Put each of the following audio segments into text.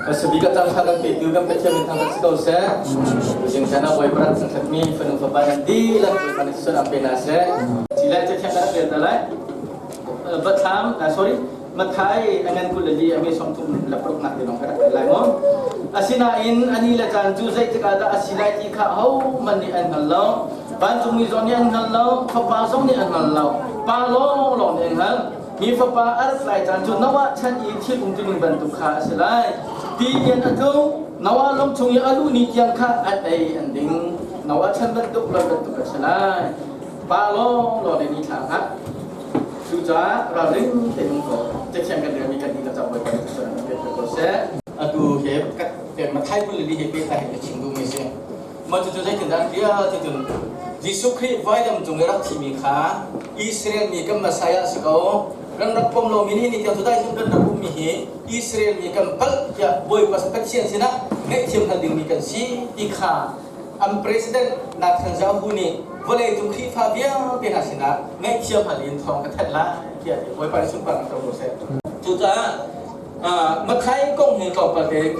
Pasabik a cang kan petu kan Pathian min thangthat si ko seh. Tuzing chan ah Bawipa rak thangthatmi fanu fapa nan dihlak Bawipa nih sual pe hna seh. Cilai cathiang kan rak rel ta lai. Bathlam, sorry, Mathai a ngan 24 a me 36 nak te lawng ka rak rel lai maw? Asinain ani le caan cu zeitik ah dah a si lai ti kha hohmanh nih an hngal lo. Vancungmi zong nih an hngal lo, Fapa zong nih an hngal lo. Pa lawnglawng nih an hngalh. Mi fapa a rat lai caan cu Noah chan i thil umtuning bantuk kha a si lai. Ti lian a tlung, Noah lawng chung i a luh ni tiang kha an ei an ding. Noah chan bantuk lo bantuk a si lai. Pa lawnglawng nih ni thla hngah. Cucaah ralring tein um ko. Cathiang kan relmi kan dihlak caah Bawipa nih thluachuah an pek ko seh. Atu he Matthai 24 he pehtlai in ka chim duhmi a si. Mah cucu zeitindah an tial ti cun Jesuh Khrih vailam cung i rak thimi kha Israel mi kan Messiah a si ko. Kan rak pom lomi nihin ni tiang Judaism kan rak ummi hi Israel mi kan palh tiah Bawipa Pathian sinah ngaihthiam hal dingmi kan si ti kha an president Netanyahu nih vawlei cung Khrihfa vialte hna sinah ngaihthiam hal in thawng ka thanh lai tiah a ti. Bawipa nih sunparnak co ko seh. Cucaah Matthai kong hi tlawmpal te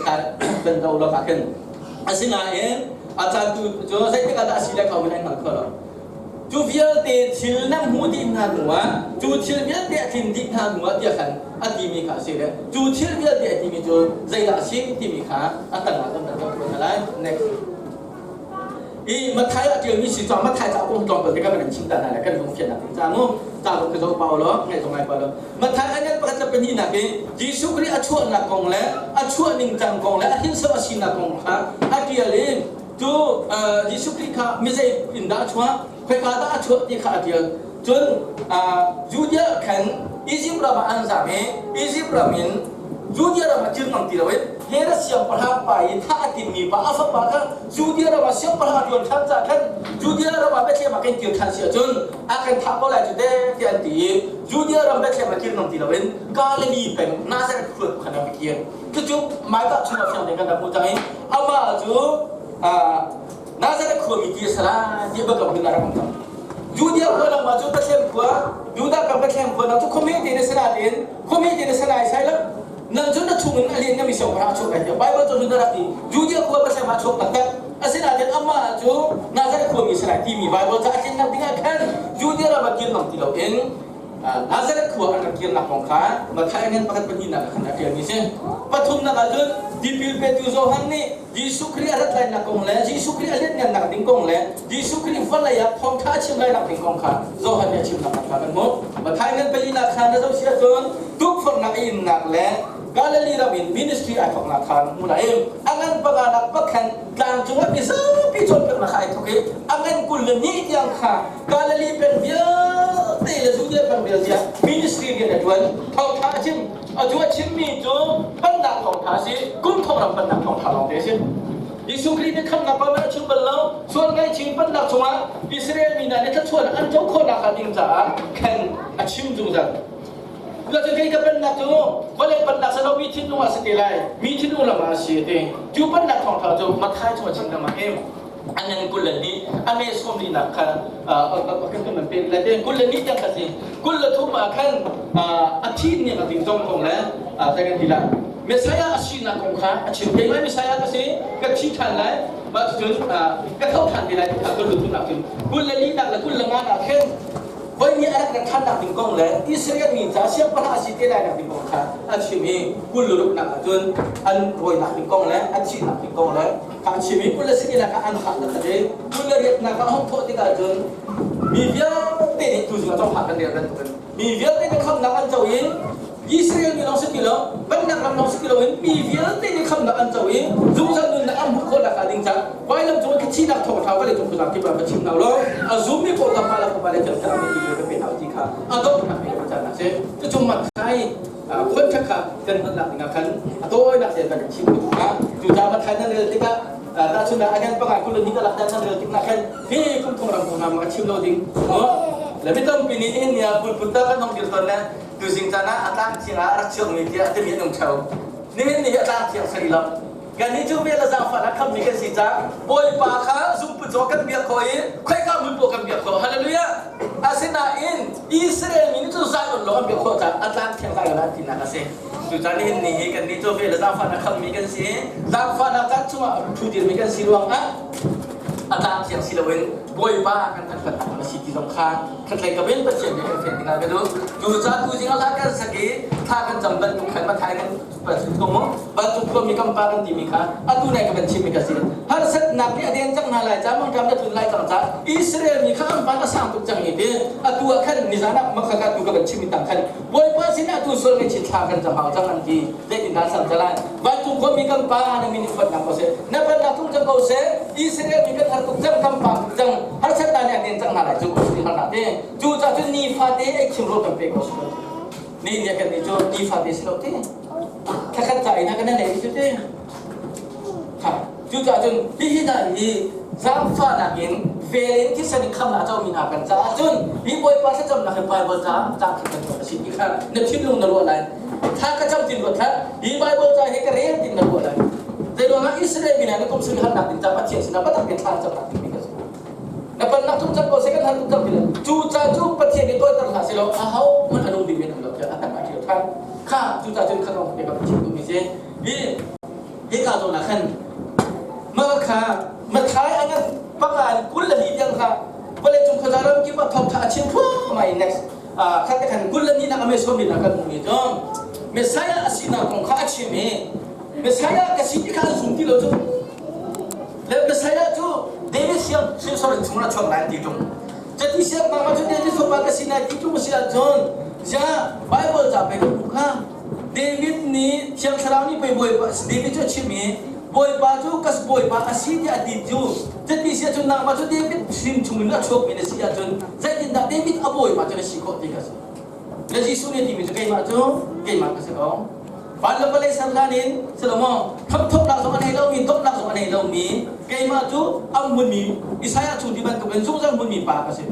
kan do lo ah khin Asinain a caan tu cu zeitik ah dah a si le kho in an hngal kho lo. Cu vialte thil nan hmuh dih hna hnuah, cu thil vialte a tlin dih hna hnuah tiah khan a timi kha a si le cu thil vialte a timi cu zeidah a si timi kha a tangah kan kan zoh hna lai. Next. I Matthai a ṭialmi si cu Matthai ca kong tlawmpal te kan chim ta hna le kan lung fiannak ding ca mu ca lung ka zoh pau lo ngaih zong ngai pau lo Matthai a ngan pakhat le pahnihnak i Jesuh Khrih a chuahnak kong le a chuah ningcang kong le a hrinsor a sinak kong kha a ṭial i cu Jesuh Khrih kha mizei in dah a chuah khoika dah a chuah ti kha a ṭial. Cun Judea khan Izipt ram ah an zam i Izipt ram in Judea ram ah kir ngam ti loin Herod siangpahrang pa i thah a timmi pa a fapa kha Judea ram ah siangpahrang a ṭuan ṭhan caah khan Judea ram ah Bethlehem ah kan kir ṭhan si ahcun a kan thah ko lai cu teh tiah an ti i Judea ram Bethlehem ah kir ngam ti loin Galilee peng Nazareth khua tu khan a va kir. Cucu Micah chungah fiang tein kan rak hmuh cang i amah cu Nazareth khuami ti a si lai ti biakam hlun a rak um cang. Judea khua langmah cu Bethlehem khua, Judah kam Bethlehem khua nang cu khuami te na si nain khuami te na si lai sai lo. Nang cu na chungin a lian ngami siangpahrang a chuak lai tiah Bible cu hlun a rak ti. Judea khua Bethlehem ah a chuak taktak. Asinain amah cu Nazareth khuami si lai timi Bible ca a tlinnak dingah khan Judea ram ah kir ngam ti loin Nazareth khua an rak kirnak kong kha Matthai ngan pakhat pahnihnak ah khan a ṭialmi a si. Pathumnak ah cun tipil petu Johan nih Jesuh Khrih a rat lainak kong le Jesuh Khrih a lianhngannak ding kong le Jesuh Khrih vawlei ah thawngṭha a chim lainak ding kong kha Johan nih a chimnak kha kan hmuh. Matthai ngan palinak kha na zoh si ahcun tukforhnak a innak le Galilee ram in ministry ai thawknak kha na hmu lai. A ngan panganak pakhan tlang cungah mizapi cawnpiaknak kha ai thawk i a ngan 22 tiang kha Galilee peng vialte le Judea peng vialte ah ministry rian a ṭuan. Thawngṭha a chim. Atu a chimmi cu pannak thawngṭha a si. Kum thong ram pannak thawngṭha lawngte a si. Jesuh Khrih nih khamhnak pa a chim bal lo. Sual ngaihchih pannak chungah Israel mi hna nih thluachuahnak an co khawhnak hnga ding caah khan a chim zungzal. Cucaah kei ka pennak cu vawlei pennak si lo mi thinlung ah si te lai, mi thinlung lam ah a si a ti. Cu pennak thawngṭha cu Matthai chung a chim lengmang i a ngan 22 a me 14 kha kan kan pe lai te 22 tiang ka si 23 ah khan a thi ni a ding zong kong le ta kan ti la Messiah a sinak kong kha a chim keimah Messiah ka si ka thi ṭhan lai mah cun ka tho ṭhan te lai ti kha 23 nak cun 24 nak le 25 nak khin voi nih a rak rak ṭhannak ding kong le Israel mi ca siangpahrang a si te lai nak ding kong kha a chim i 26 nak ah cun an rawinak ding kong le a thihnak ding kong le kha a chim i 24 nak ah an thah taktak i 28 nak ah a hung thawh tikah cun mi vialte nih tuzing ah cawhhah kan rel bantukin mi vialte nih khamnak an co i Israel mi lawng si ti lo, pennak ram lawng si ti loin mi vialte nih khamnak an co i zungzal nunnak an hmuh khawh nakhnga ding caah vailam cung i thihnak thawngṭha vawlei cung khuazang kip ah va chim hna law a zummi pawl kha hmailak fapa le thiang thlarau nih ti ka pe hna ti kha a donghnak bik a caan a si. Cucu Matthai khuanṭha kha kan hngalhnak dingah khan a tawinak tein kan chim duh hna. Cucaah Matthai nan rel tikah tahchunhnak a ngan panga 22 ka lak nan rel tiknak khan hi kum thong ram kong hna ma chim lo ding le mi tampi nih nihin ni ah pulput ta kan hong dir ton le Tuzing caan ah a tlang thiang ah a rak chuakmi tiah a timi an um theo. Nihin ni hi a tlang thiang sari lo. Kannih cu vel le zaangfahnak khammi kan si caah Bawipa kha zungput zong kan biak khawh i khoika hmun paoh kan biak khawh. Hallelujah! Asinain Israel mi nih cun Zion lawng an biak khawh caah a tlang thiang Zion ah tinak a si. Cucaah nihin ni hi kannih cu ve le zaangfahnak khammi kan si. Zaangfahnak caan chungah ṭhu dirmi kan si ruangah a tlang thiang si loin Bawipa kan thangṭhatnak a si ti zong kha khatlei ka in Pathian nih kan fian dingah ka duh. Cucaah tuzing ah hla kan sak i thla kan cam bantuk khan Matthai kan Bantuk khuami kan pa kan timi kha atu nai ka van chimmi ka si. Harsatnak nih a den cang hna lai ca mangṭam na tlun lai cang ca Israel mi kha an van a sang tuk cang i ti atu ah khan nizan ah makha kha tu ka van chimmi tang khan Bawipa sinah tu sual ngaihchih thla kan cam hau cang an ti. Zeitin dah sang lai? Vancung khuami kan pa na min in huatnak ko seh. Na pennak tlung cang ko seh. Israel mi kan har tuk cang kan pa tuk cang. Harsatnak nih a den cang hna lai cu si harnak te. Cu caah cun nifate ei khim rawl kan pe ko seh. Ni nih kan nih cu nifate si lo ti. Thlakhat ca in kan nei cu ti. Kha cucaah cun hihi hna hi zaangfahnak in vel in thisen in khamnak a comi hna kan caah cun hi Bawipa thlacamnak hi Bible ca ca khat kan tuah a si ti kha na thinlung na ruah lai. Thla ka cam tin ruat hlah. Hi Bible ca hi ka rel tin na ruah lai. Zei ruangah Israel mi hna nih kum suri harnak ding ca Pathian sinah biatak in thla camnak ding mi ka si. Na pannak tung cang ko seh kan har tuk cang ti cu ca cu Pathian nih tawiter hlah seh law aho hmanh a nung ding men um lo tiah a tak a ṭial ṭhan. Kha cu ca cun kha kong ka chim duhmi si. Hi hika zawn ah khan mah kha Matthai a ngan panga in 22 tiang kha vawleicung khuaza ram kip ah thawngṭha a chim thluahmah i next khat te khan 22 nak a me sawm nak kan hmuhmi cu Messiah a sinak kong kha a chim i Messiah ka si ti kha an zum ti lo cu le Messiah cu David siang hrinsor in chung a chuak lai an ti ṭung. Cati siang bang cu David fapa ka si lai ti ṭung a si ahcun ziah Bible ca pei kan hmuh kha David nih Thiang Thlarau nih pei Bawipa David cu a chim i Bawipa cu ka Bawipa a si tiah a ti cu cati si ahcun nangmah cu David hrin chung in a chuakmi na si ahcun zeitindah David a Bawipa cu na si khawh ti ka si. Na Jesuh nih a timi cu keimah cu keimah ka si ko. Van le vawlei ser hlan in Salomo khamthawknak zong a nei lomi dawtnak zong a nei lomi keimah cu a hmunmi Isaiah chung ti bantukin zungzal hmunmi pa ka si.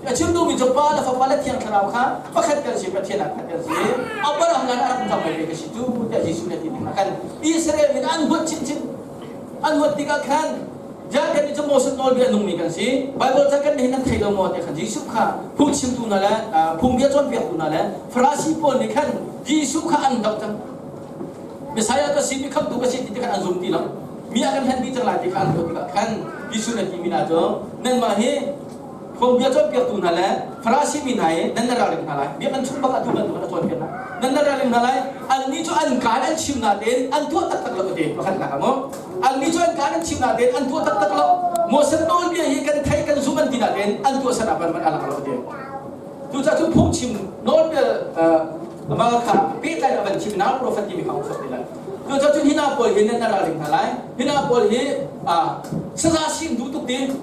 A chim duhmi cu Pa le Fapa le Thiang Thlarau kha pakhat kan si Pathian ah khat kan si. Abraham hlan a rak cang ve ka si cu tiah Jesuh nih a ti tikah khan Israel min an huat chinchin. An huat tikah khan Ziah kan nih cu Moses nawlbia nungmi kan si. Bible ca kan nihin nan thei lo maw ti khan Jesuh kha phungchimtu hna le phungbia cawnpiaktu hna le Farasi pawl nih khan Jesuh kha an doh cang. Messiah ka si, mi khamtu ka si ti khan an zum ti lo. Mi a kan hlen dih cang lai ti kha an ruah tikah khan Jesuh nih a timi hna cu nanmah hi Phungbia cawnpiaktu hna le Farasi mi hna hi nan na ralring hna lai. Biakinn chung bak ah tu bantuk in a cawnpiak hna. Nan na ralring hna lai. Annih cu an kaan an chim natein an tuah taktak lo ti pakhatnak ah mu. Annih cu an kaan an chim natein an tuah taktak lo. Moses nawlbia hi kan thei kan zum an ti natein an tuah san ah ban a lang lo ti. Cucaah cu phungchim nawlbia mah kha pehtlai a van chim na profet timi kha um ti lai. Cucaah cun hi hna pawl hi nan na ralring hna lai. Hi hna pawl hi saza sin duh tuk ti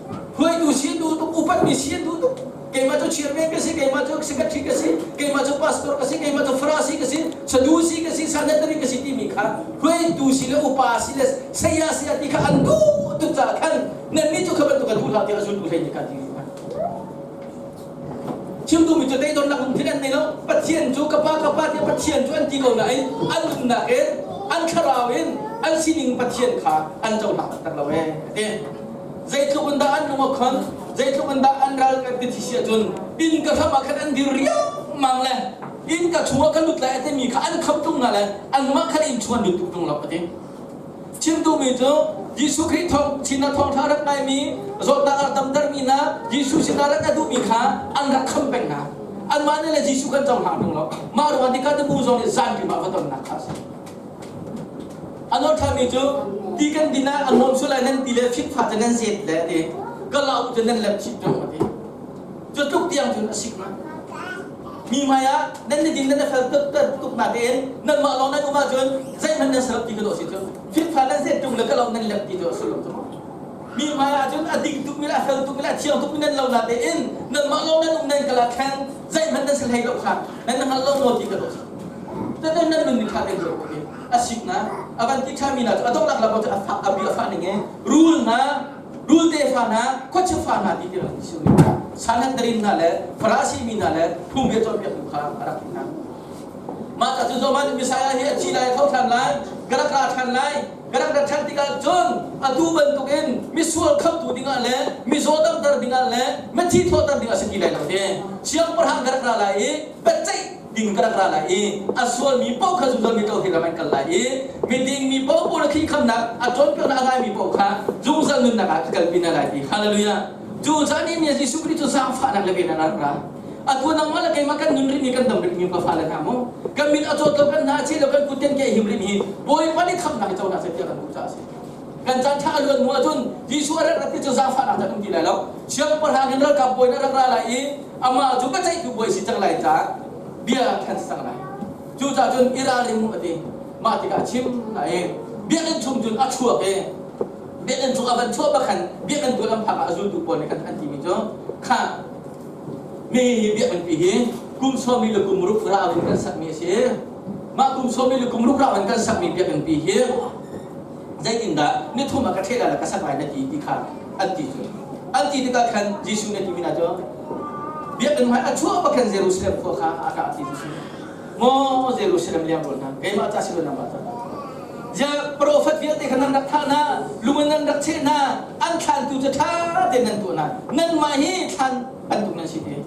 hruaitu si duh tuk upatmi si duh tuk keimah cu chairman ka si keimah cu secretary ka si keimah cu pastor ka si keimah cu farasi ka si sadusi ka si sanatari ka si timi kha hruaitu si le upa si le saya si ti kha an duh tuk caah khan nannih cu kha bantuk a duh hlah tiah a zultu hlei nih kha ti chim duhmi cu teidornak lungthin an nei lo Pathian cu ka pa ka pa tiah Pathian cu an ti ko nain an nunnak in an thlarau in an sining Pathian kha an cohlang taktak lo ee ti zeitluk in dah an lung a khon zeitluk in dah an ral kan ti si ahcun inn ka hram ah khan an dir riangmang le inn ka chungah ka lut lai a timi kha an kham tung hna le anmah khan inn chung an lut tuk tung lo a ti Chim duhmi cu Jesuh Khrih thawng sinah thawngṭha rak ngaimi zawtnak a rak damtermi hna Jesuh sinah rak a duhmi kha an rak kham peng hna. Anmah nih le Jesuh kan cohlang tung lo. Mah ruangah Nikodemu zong nih zanrim ah va tonnak kha a si. A nawl ṭhami cu ti kan din ah a nuam sul lai nan ti le fikfa cu nan zet le a ti. Ka lau cu nan lep chih tung a ti. Cu tluk tiang cun a sik ma. Mi hmai ah nan na din nan na fel tuk tuk na tein nanmah lawng nan um ahcun zeihmanh nan serap ti ka dawh si cu fikfa nan zet tung le ka lo nan lep ti cu a sullam cu mi hmai ah cun a ding tuk mi le a fel tuk mi le a thiang tuk mi nan lo na tein nanmah lawng nan um nan kala khan zeihmanh nan si hlei lo kha nan na hngal lo maw ti ka dawh si cu nan nun ni tha tein zo ko a sik na a van ti tha mi na cu a donghnak lam cu a fah a bi a fah ning e rul na rul tefa hna khuachia fa hna ti tiang an si hna Sanhedrin hna le Farasi mi hna le phungbia cawnpiaktu kha a rak ti hna mah ca cu Zoman Messiah hi a thi lai a tho ṭhan lai. Ka rak ra ṭhan lai. Ka rak rat ṭhan tikah cun atu bantukin misual khamtu dingah le mizaw damter dingah le mithi thawhter dingah si ti lai lo ti. Siangpahrang ka rak ra lai i biaceih ding ka rak ra lai i a sualmi paoh kha zungzal mi hi ram an kal lai i miding mi paoh paoh le Khrih khamnak a cawnpiaknak a ngaimi paoh kha zungzal nunnak ah ka kalpi hna lai ti. Hallelujah. Cu caan i Jesuh Khrih cu zaangfahnak le ven an rak ra. Atu nangmah le keimah kan nun rihmi kan dam rihmi ka fale hna mu. Kan min a cawt lo kan hna a cheh lo kan kut kan ke a him rihmi hi Bawipa nih khamhnak i conak seh tiah kan duh caah a si. Kan caan ṭha a luan hnu ahcun Jesuh a rat rat ti cu zaangfahnak dah um ti lai lo. Siangpahrang in ralkap bawi nih a rak ra lai i amah cu biaceihtu bawi si cang lai caah bia khan si cang lai. Cucaah cun i ralring mu a ti. Mah tikah a chim hna i biakinn chung cun a chuak i biakinn chung a van chuah bak khan biakinn tual an phak ah a zultu pawl nih khan an timi cu kha Mi hi biakinn hi kum sawmi le kum ruk rau in kan sakmi a si. Mah kum sawmi le kum ruk rau in kan sakmi biakinn pi hi zeitindah nithum ah ka ṭheh lai le ka sak lai na ti ti kha an ti cu. An ti tikah khan Jesuh nih a timi hna cu biakinn hmai a chuah bak khan Jerusalem khua kha a kah ti cu. Maw Jerusalem liangrual hna, keimah ca si lo nangmah ca. Ziah profet vialte kha nan rak thah hna, lung in nan rak cheh hna, an thlantu cu ṭha tein nan tuah hna. Nanmah hi thlan bantuk nan si te.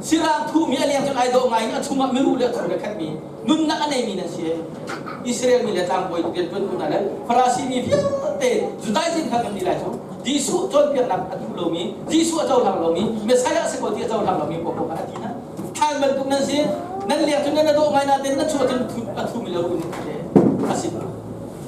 Sirang thuhmi a leng cun ai dawh ngai in a chungah miruh le thu le khatmi nunnak a neimi nan si. Israel mi le tlangbawi rianṭuantu hna le Farasi mi vialte Judaism kha kan ti lai cu. Jesuh cawnpiaknak a duh lomi, Jesuh a cohlang lomi, Messiah a si ko ti a cohlang lomi paohpaoh kha a ti hna. Thlan bantuk nan si. Nan leng cun nan a dawh ngai nain nan chuah cun a thumi le ruh a si.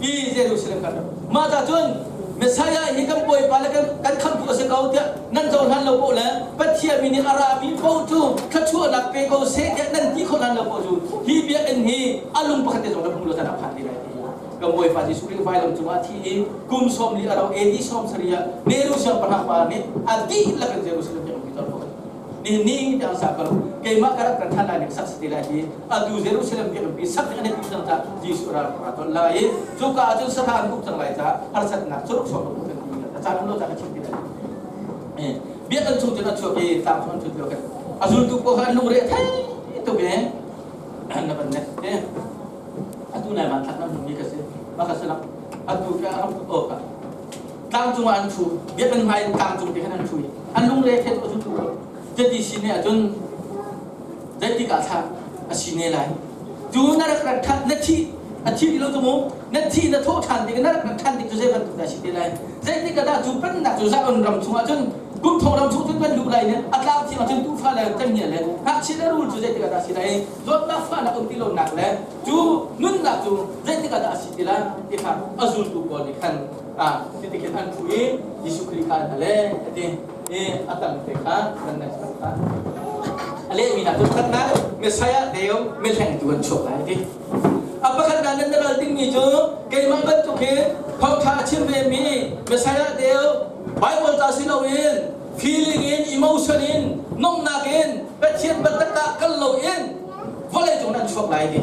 I Jerusalem kan mah ta cun Messiah hi kan bawipa le kan khamhtu a si ko tiah nan cohlan lo poh le Pathian mi nih a rami poh cu thluachuahnak pe ko seh tiah nan ti khawh lan lo poh cu hi biakinn hi a lung pakhat te zong na hmu lo tan a phan ti lai ti kan bawipa Jesuh Khrih vailam cungah thi i kum sawm li a rau AD sawm sarih ah Nero siangpahrang pa nih a dihlak in Jerusalem biakinn pi nihin ni tiang sa ko keimah ka rak kan than lai ning sak si ti lai hi atu Jerusalem biakinn pi sak ding an i cang ca Jesuh ral ra ton lai i cuka ah cun sahrang an uk cang lai ca harsatnak curuk sawm lo kan ti a caan lo ca ka chim ti lai biakinn chung cun a chuak i tlang chung an thut lio kan a zultu pawl kha an lungre a thei tuk i na van nek te atu nai van thlak na hmumi ka si maka salak atu ka ram o ka tlangcung ah an ṭhu biakinn hmai in tlangcung te khan an ṭhu i an lungre a thei tuk cu cuti si ne ahcun zeitik ah thla a si ne lai cu na rak rak ṭhan na thi a thi ti lo cu mu na thi na thawh ṭhan tik na rak rak ṭhan tik cu zei bantuk dah si te lai zeitik ah dah cu pennak cu Zion ram chung ah cun kum thong ram chung cun kan luh lai ne a tlang thiang ah cun tuufa le cenghngia le ngakchia le rul cu zeitik ah dah si lai zawtnak fahnak um ti lonak le cu nunnak cu zeitik ah dah a si ti lai ti kha a zultu pawl nih khan ah titi khin an phu i Jesuh Khrih kha an hal e a ti i a tam te kha nan next kha a lehmi hna cu pakhatnak Messiah deu milhlengtu an chuak lai a ti. A pakhatnak nan ral dingmi cu keimah bantuk hi thawngṭha a chim vemi Messiah deu Bible ca si loin feeling in emotion in nomnak in Pathian biatak ah kal loin vawlei cung an chuak lai ti.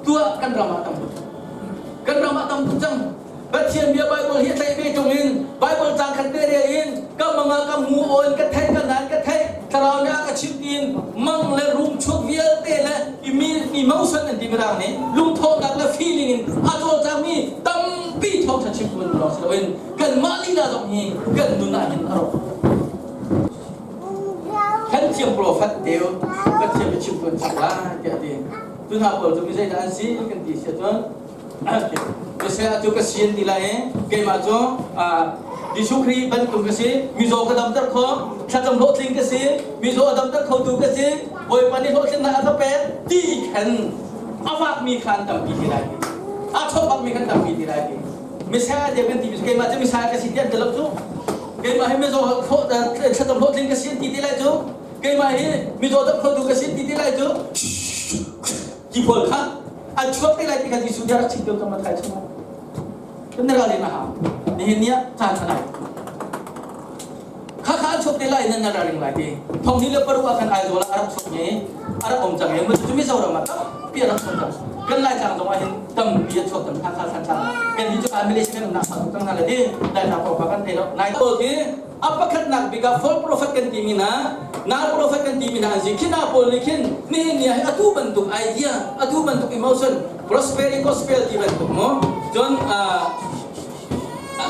Tuah kan ram ah tam tuk. Kan ram ah tam tuk cang. Pathian bia Bible hi tlaih ve tung in Bible cang khat te rel in ka mang ah ka mu on ka theih ka nan ka theih thlarau nih a ka chimh tiin mang le rum chuak vialte le mi emotion an ti mirang nih lungthawhnak le feeling in a cawlcangmi tampi thawngṭha chim tu lawng si loin kanmah lila zong hi kan nun ah hin a rawk kan thiam profet deu Pathian biachim tu an chim lai tiah a ti. Cu hna pawl cu mi zeidah an si kan ti si ahcun Messiah cu ka si an ti lai i keimah cu Jesuh Khrih bantuk ka si, mizaw ka damter kho, thlacam hlawhtling ka si, mizaw a damter khotu ka si, Bawipa nih hlawhtlinnak a ka pek ti khan a vakmi kha an tampi ti lai ti. A chawkbakmi kan tampi ti lai ti. Messiah dia kan ti mi keimah cu Messiah ka si ti an ti lo cu. Keimah hi mizaw thlacam hlawhtling ka si an ti ti lai cu. Keimah hi mizaw dam khotu ka si ti ti lai cu ti pawl kha an chuak te lai ti kha Jesuh nih a rak chim cio cang Matthai chungah. Kan ral in a hau. Nihin ni ah caan a lai. Kha kha an chuak te lai nan na ring lai ti. Thong ni le paruk ah khan Aizawl ah a rak chuak mi a rak um cang i cu Mizoram ah tampi a rak chuak cang. Kan Laitlang zong ah hin tampi a chuak cang Hakha Thantlang. Kan hi cu Malaysia kan umnak sang tuk cang hna le ti Laitlang kong kan thei lo. Nai ti A pakhatnak bik ah false prophet kan timi hna, nal prophet kan timi hna an si. Khi hna pawl nih khin nihin ni ah atu bantuk idea, atu bantuk emotion, Prosperity gospel ti bantuk mu cun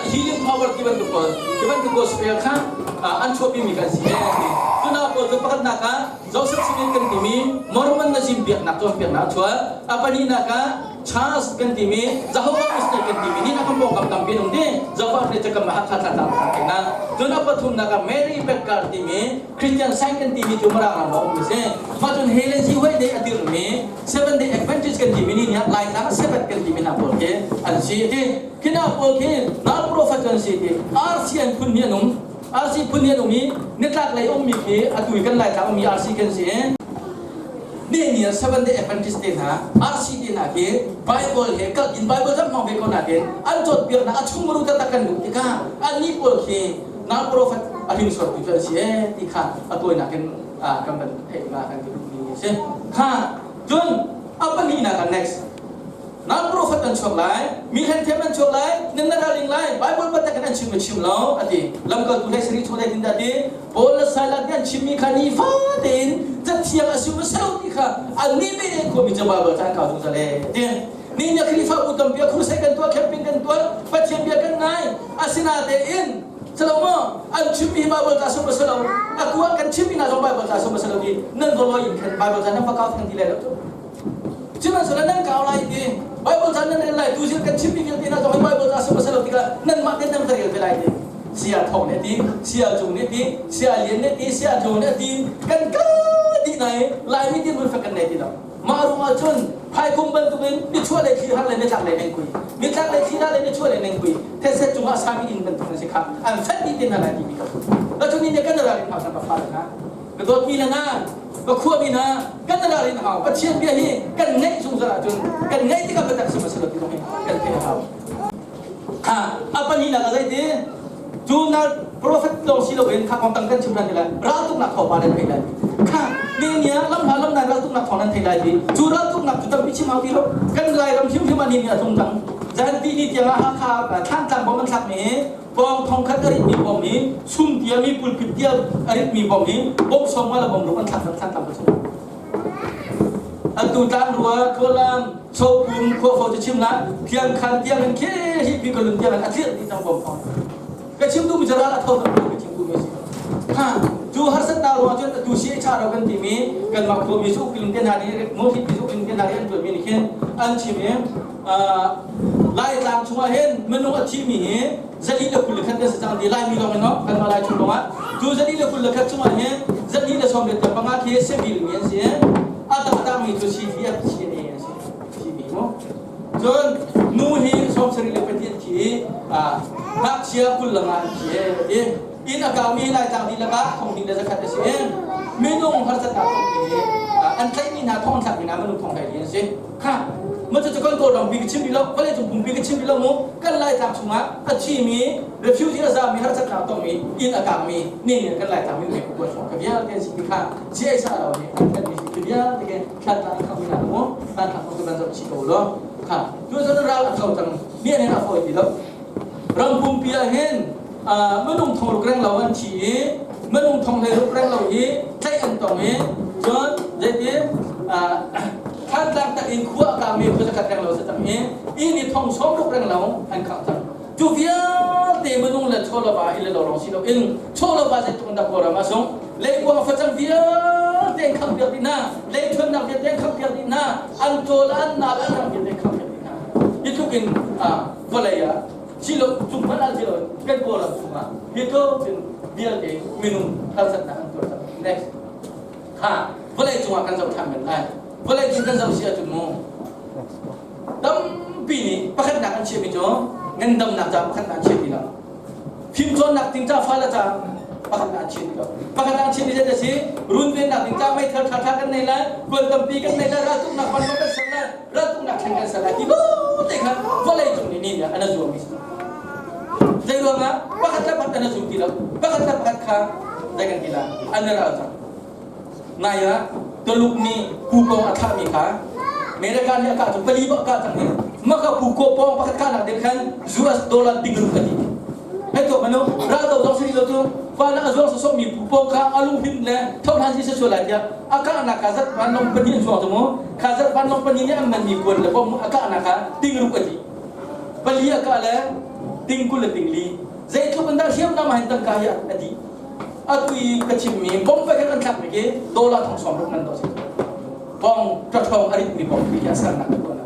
healing power ti bantuk pawl ti bantuk gospel kha an chuahpi mi kan si e ti. Cuna pawl cu pakhatnak ah Joseph Smith kan timi Mormon nazim biaknak cawnpiaknak a chuah. A pahnihnak ah Charles kan timi Jehovah Witness kan timi ni na kan pawngkam tampi an um ti Jehovah Witness kan mah Hakha thla tlang na cun a pathumnak ah Mary Baker timi Christian Science kan timi cu Mirang ram ah um mi si mah cun Helen G. White nih a dirmi Seven Day Adventist kan timi ni nih Laitlang Sabbath kan timi hna pawl khi an si ti khi hna pawl khi nal prophet an si ti RCN phun hi an um RC phun hi an um i nitlak lei ummi khi atu i kan Laitlang ummi RC kan si Nehnia Seventh Day Adventist te hna RC te hna khi Bible he kalh in Bible zong hmang ve ko nain an cawnpiaknak a chungmuru taktak kan luh tikah annih pawl khi nal prophet a hringsortu cu an si ee ti kha a tawinak in kan van theih ma kan ti duhmi a si. Kha cun a pahnihnak ah next Nal prophet an chuak lai, mi hlenthiam an chuak lai, nan na ralring lai, Bible biatak in an chim ma chim lo a ti. Lamkaltu hlei sarih chung zeitin dah ti? Paul le Silas nih an chimmi kha nifa tein cathiang a si ma si lo ti kha annih nih an khuami cu Bible ca an kau zungzal ee ti. Ni nih Khrihfabu tampi a crusade kan tuah, camping kan tuah, Pathian bia kan ngai. Asinatein Salo maw an chimmi hi Bible ca sum a si lo. Atu ah kan chimmi hna zong Bible ca sum a si lo ti nan vawloi in khan Bible ca nan va kau than ti lai lo cu. Sihmanhsehlaw nan kau lai ti Bible ca nan rel lai tuzil kan chimmi vialte hna zong hi Bible ca sum a si lo tikah nanmah ten nan va rel ve lai ti sia thawng nih ti sia cung nih ti sia lian nih ti sia tlu nih ti kan kal dih nai Laimi dirhmun fek kan nei ti lo mah ruangah cun phaikum bantukin nichuah lei thli har le nitlak lei neng kui nitlak lei thli le nichuah lei neng kui thetse cungah sami inn bantuk an si kha an fek dih te hna lai timi ka la cun ni kan ral in hau ka fa le hna Ka dawtmi le hna, ka khuami hna, kan ralrin hau. Pathian bia hi kan ngaih zungzal ahcun kan ngaih tikah biatak si maw ti zong hi kan theih a hau. Ha, a pahnihnak ah zeiti? Cu na prophet lawng si loin kha kong tang kan chim hlan ti lai. Raltuknak thawngpang nan theih lai. Kha, ni nia lamhla lamnai raltuknak thawng nan theih lai ti. Cu raltuknak cu tampi chim hau ti lo. Kan Lairam hrimhrim ah ni ni a tlung cang. Zan ti ni tiang ah Hakha Thlantlang bom an thlakmi hi Pawng thongkhat a ritmi bom hi sum tiami pulpit tia a ritmi bom hi bom sawm nga le bom ruk an thlak thlak thlak chung. Atu tlang rua khualam chopum khuafo cu chim la thiang khan tiang in khe hi pi kalun tiang in a tlir ti cang bom thong. Ka chim tu mi cu ral a tho tak ka chim tu mi si. Ha cu harsatnak ruang cun atu si cha ro kan timi kanmah khuami cu ukilung te hna nih mo hit pi ukilung te hna nih an tuanmi nih khin an chim i Laitlang chungah hin minung a thimi hi 221 kan si cang ti Laimi lawng in no kanmah Lai chung lawngah cu 221 chungah hin 225 khi civil mi an si a dangdang mi cu CDF CNA an si thimi mu cun nu hi 74 thi ngakchia 25 an thi e inn a kaumi Laitlang dihlak ah 2100 a si minung harsatnak thongpi an tlaihmi hna thong thlakmi hna minung thong hlei an si Kha ma cu kan Kawlram pi ka chim rih lo vawlei cung pumpi ka chim rih lo mu kan Laitlang chungah a thimi refugee a zami harsatnak tongmi inn a kangmi ni nih kan Laitlang mi nih kuat ka vialte an si ti kha CSA lo nih an thanmi si vialte ke thlan tlang khami na mu tan thlang ko ban zoh chi ko lo kha tu cun ral a tho cang mi an a fawi ti lo ram pumpi ah hin minung thong ruk reng lo an thi i minung thong hlei ruk reng lo hi tlaih an tong i cun zeiti Thantlang tak in khua a kangmi khua zakhat reng lo sa cang i inn i thong sawm ruk reng lo an khangh cang cu vialte minung le chawlava i le lo lawng si lo in chawlava zeitluk in dah Kawlram ah sung leikuang facang vialte an khangh piak dih hna leithuannak vialte an khangh piak dih hna an cawl an nal an ram vialte an khangh piak dih hna hi tluk in vawlei ah silo cung hmanh ah silo kan Kawlram chungah hi tluk in vialte minung harsatnak an tuar cang next kha vawlei cungah kan zoh ṭhan men lai vawlei cung kan zoh si ahcun mu tampi nih pakhatnak an chiahmi cu ngandamnak ca pakhatnak an chiah ti lo fimcawnnak ding ca fale ca pakhatnak an chiah ti lo pakhatnak an chiahmi zei a si runvennak ding ca meithal ṭhaṭha kan nei lai kuan tampi kan nei lai raltuknak vanlawng kan ser lai raltuknak thleng kan ser lai ti te kha vawlei cung nih nih an zuammi si zei ruangah pakhat le pakhat an zum ti lo pakhat le pakhat kha zei kan ti la an ral cang nai ah Tuluk nih pukong a thlahmi kha America nih a kah cu pali bak kah cang hi maka puko pawng pakhat kahnak ding khan US dollar big ruk a ti. Hei to manu ral do zong si lo cu fa na zuang sosok mi pu pong kha alung him le thohlan si se sual lai tiah a kah nak ka zat vanlong pahnih an chuang cu mu kha zat vanlong pahnih nih an man mi kuan le bom a kah nak kha ting ruk a ti pali a kah le ting 20 le ting li zeitluk in dah hriamnam ah hin tangka hi a dih. Atu i ka chimmi bom pakhat an thlakmi khi dollar thong 60 man dawh si. Bong ṭaṭhawng a ritmi bom khi a sernak ka tuah.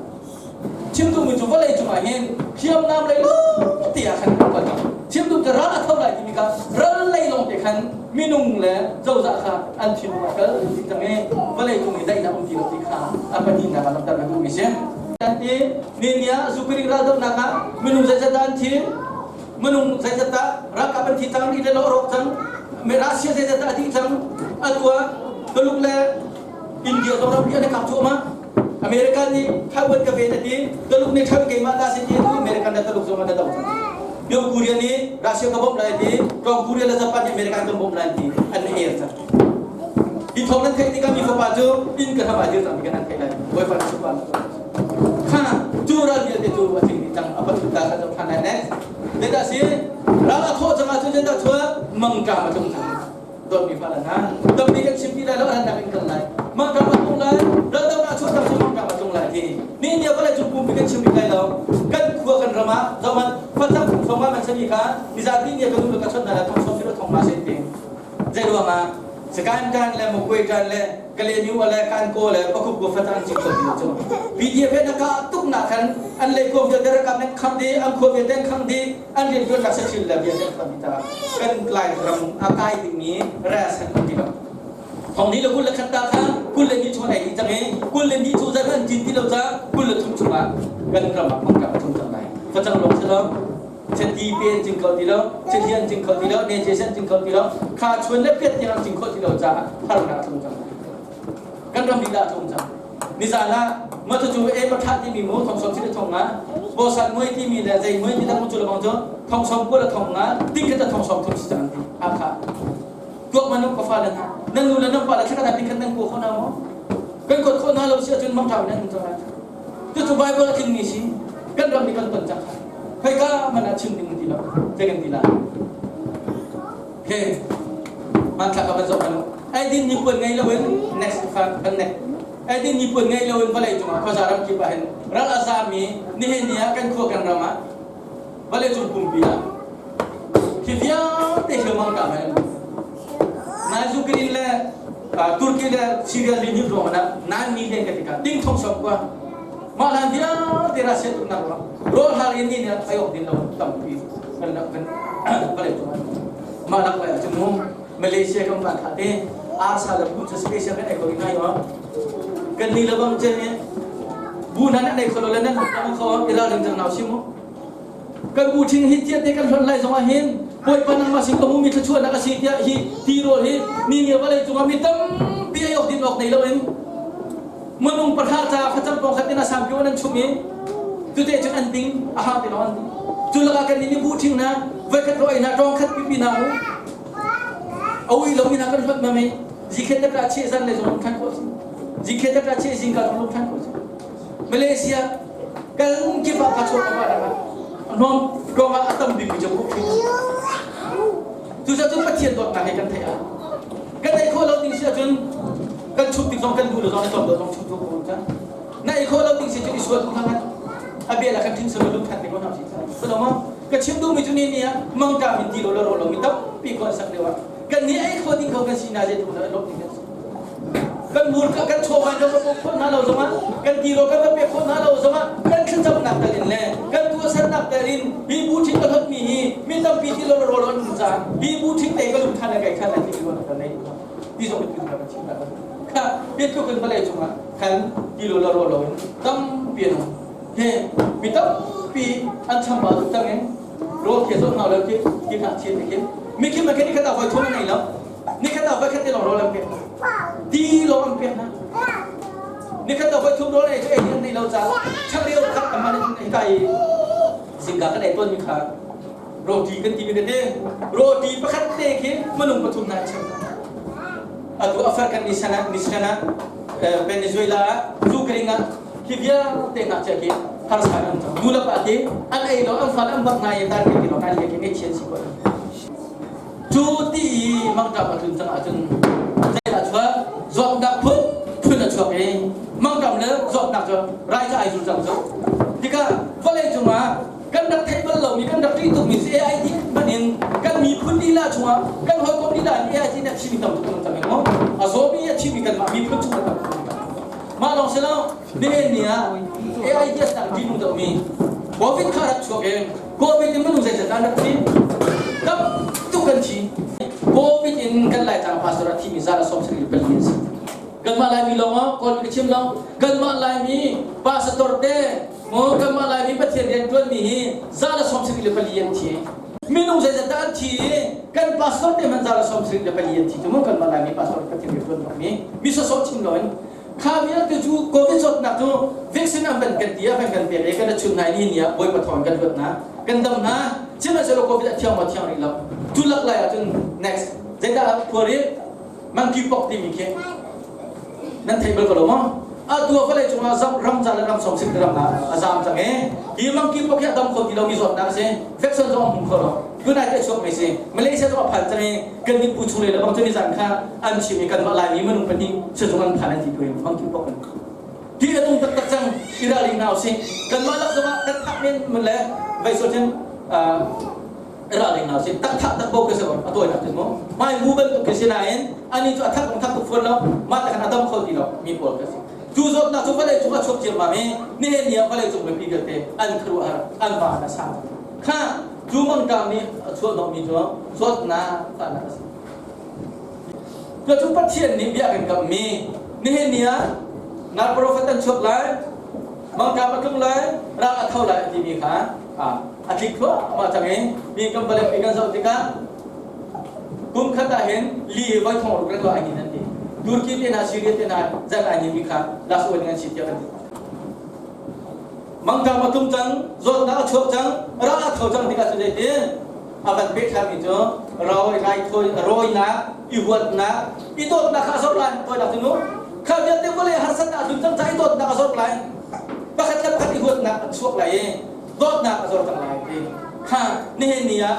Chim duhmi cu vawlei cungah hin hriamnam lei lawng te ah khan kan kal cang. Chim duh cu ral a tho lai timi kha ral lei lawng te khan minung le cozah kha an thinlung a kal ti cang i vawlei cung i daihnak um ti lo ti kha a pahnihnak ah langhter ka duhmi si. An ti ni ni ah Ukraine raldohnak ah minung zeizat dah an thi? Minung zeizat dah ralkap an thi cang? Ri le lo a rawk cang. Russia zeizat dah a dih cang? Atu ah Tuluk le India zong ramri an i kap cuahmah. America nih Taiwan ka ven a ti. Tuluk nih Taiwan keimah ta si ti tu American le Tuluk zong an do cang. North Korea nih Russia ka bawmh lai ti. North Korea le Japan nih America kan bawmh lai ti an er cang. Hi thawng nan theih tikah mi fapa cu inn ka hram ah dir cang ti kan an theih lai. Bawipa nih supa kha cu ral vialte cu a tling dih cang a pathum ta kha zoh ṭhan lai next. Zeidah si ral a thawh cang ahcun zeidah chuah mangṭam a tlung cang. Dawtmi fale hna tampi kan chim ti lai lo an nak in kal lai. Mangṭam a tlung lai ral a chuah cang cu mangṭam a tlung lai ti. Ni India vawlei cung pumpi kan chim rih lai lo. Kan khua kan ram ah zohman facang phung thong ma man sami kha nizapi ni ka nu le ka chawt hna la thong som ti thong ma sen ti. Zei ruangah Sagaing ṭan le Magway ṭan le Kalenew le Kankaw le Pakukku Fatang cing kho ti lo cu. PDF he na kah tuk nak khan an leikuang vialte rakam nan kham dih, an khua vialte an khang dih, an rianṭuannak sachil le vialte an kham dih caah kan Lai ram a kai dingmi res an um ti lo. Thong ni le 21 ta kha 22 chung an ei dih cang i 22 cu zan an cin ti lo caah 23 chungah kan ram ah mangṭam a tlung cang lai. Facang lawng si lo. Chati pe an cing kho ti lo, chathi an cing kho ti lo, ne an cing kho ti lo, kha chuan le piat tiang an cing kho ti lo caah harnak a tlung cang. Kan ram lila a tlung cang. Nizan ah matu cu e patha timi mu thong som si le thong nga, bosan muai timi le zei muai ti dang mu cu lebang cu thong som kua le thong nga, ting khat thong som thum si cang ti. Hakha. Tuak manu ka fa le hna, nan nu le nan pa le thlakhat ting khat nan kua kho na maw? Kan kot khawh hna lo si ahcun mang ṭha in an cang lai. Cucu Bible a tlingmi si. Kan ram nih kan ton cang. Khoika hmanh ah chim ding ti lo. Zei kan ti lai? Okay. Hmanthlak ka van zoh hmanh u. Eidin nipuan ngei loin next kan next. Eidin nipuan ngei loin vawlei cungah khuaza ram kip ah hin ral a zami nihin ni ah kan khua kan ram ah vawlei cung pumpi ah hi vialte hi mangka hmanh nai Ukraine le Turkey le Syria lihnin ruang ah nan mi len ka tika ting thong som kwa mah lan vialte Russia tuknak ruang rawl har in ni nih ai ok din lo tampi kan kan vawlei cung mah lak lai ah mu Malaysia kan van tha te arsa le bu chu special kan ei ko ngai yo kan ni lebang chen ni bu nan an ei kholo le nan nan kho ira ring chang nau simu kan bu thing hi tiat te kan hlon lai zong ah hin Bawipa nangmah sin ka hmumi thluachuahnak a si tiah hi tirawl hi mi nih vawlei cungah mi tampi ei awk din awk nei loin minung pahra ca facang pawng khat in a sang pio nan chum i tute cun an ding a hang te lawng an ding cu lakah kan nih bu thing hna voikhat ro ei hna tawng khat pipi hna mu a ui lo mi hna kan hlut ma mei zikhet ta che zan le zong lung than khawh si zikhet ta che zingka zong lung than khawh si Malaysia kan kip ah ka chuak ka dah nom dong ah a tam bik mi cu tu cu Pathian dawtnak he kan theih ah kan ei khawh lo ding si ahcun kan chuk tik zong kan duh lo zong i lo zong chuk tu ko cang na ei khawh lo ding si cu i sual tu hlang a bia la kan thin selo lung than te ko na si so lo ma ka chim duh mi cu ni ni ah mangka min ti lo lo ro lo mi tampi ko an sak deuh ah kan ni ei kho ding ko kan si na je tu na lo ding kan si kan mur ka kan chawva kan va pek khawh hna lo zongah kan tirawl kan va pek khawh hna lo zongah kan thlacamnak tal in le kan tuahsernak tal in hi bu ṭhing ka hlotmi hi mi tampi ti lo rawl an um caah hi bu ṭhing te ka lungthan le kai khan ti ruan kan nei ti zong in kan chim hna kha biatluk in vawlei cungah khan ti lo la rawl lo in tampi an um he mi tampi an chambau tuk cang in rawl khi zoh hna lo khi khi kha chin khi mi khi ma khi ni khat ah voi thum an nei lo Nikhat ah voikhat te lawng rawl an pek hna. Ti lawng an pek hna. Nikhat ah voithum rawl ei cu ei an nei lo caah changreu khat amah nih hika i zingka kan ei tawnmi kha roti kan timi ka te roti pakhat te khi minung pathum hna an cheu. Atu African ni sana ni sana Venezuela ah Ukraine ah. Khi vialte ngakchia khi harsa an cang. Nu le pa khi an ei lo, an fale an bak hna i tan ti lo, an khi ngaihchia si ko. Cu ti i mangṭam a tlun cang ahcun zeidah chuak? Zawtnak phun phun a chuak i mangṭam le zawtnak cu rai cu ai zul cang cu. Tikah vawlei cungah kan rak theih bal lomi kan rak ṭih tukmi cu AI ti hmanh in kan miphun lila chungah kan hawikom lila in AI ti in a thimi tam tuk kan cang maw? A zawmi a thimi kanmah miphun chungah tam tuk Mah lawng si lo, nihin ni ah AIDS nak ṭihnung deuhmi COVID kha rak chuak i COVID in minung zeizat dah an rak thi? Tam tuk kan thi. COVID in kan Laitlang pastor a thimi za le 74 an si. Kanmah Laimi lawng ah Kawl ka chim lo. Kanmah Laimi pastor te maw kanmah Laimi Pathian rian ṭuanmi hi za le 74 an thi. Minung zeizat dah an thi i kan pastor te hmanh za le 74 an thi cu mu kanmah Laimi pastor Pathian rian ṭuan bakmi mi sawsawh chim loin Kha vialte cu COVID zawtnak cu vaccine an van kan ti ah van kan pek i kan chun nai ni ni ah Bawipa thawng kan luat na kan dam na sihmanhsehlaw COVID a thiang maw thiang rih lo cu lak lai ahcun next zeidah phuar i monkeypox timi khi nan thei bal ko lo maw atu ah vawlei cungah ram za le ram som sik ram ah a zam cang i hi monkeypox hi a dam kho ti lomi zawtnak a si vaccine zong a hmu kho lo United chuak mi si Malaysia zong a phan cang i kan nih pu chung le bang cu ni zan kha an chim i kanmah Laimi minung pahnih sizung an phan an ti tu monkeypox in ti a tung taktak cang i ralring hna usih kanmah lak zongah kan thak men mun le vei so cun i ralring hna usih tak thak tak bo ka si a tawinak cun mu mai mu bantuk khi si nain ani cu a thak thak tuk fawn lo mah te khan a dam kho ti lo mi pawl ka si cu zawtnak cu vawlei cung a chuak ciammam i nihin ni ah vawlei cung mipi vialte an khuaruahhar an va an a sang kha cu mangṭam nih a chuah hnawhmi cu zawtnak fahnak a si. Cucu Pathian nih bia kan kamhmi nihin ni ah nal profet an chuak lai, mangṭam a tlung lai, ral a tho lai a timi kha a tlik thluahmah cang i mi kan vawlei kan zoh tikah kum khat ah hin li hi voi thong ruk reng ai hin an ti. Turkey te hna Syria te hna zan ai mi kha last warning an si tiah kan ti. Mangṭam a tlung cang, zawtnak a chuak cang, ral a tho cang tikah cu zeitin? A van pek ṭhanmi cu rawi, raithawi, rawinak, i huatnak, i dawtnak kha a zor lai. Tawinak cu nu, kha vialte vawlei harsatnak a tlun cang caah i dawtnak a zor lai. Pakhat le pakhat i huatnak a chuak lai i dawtnak a zor cang lai ti. Kha nihin ni ah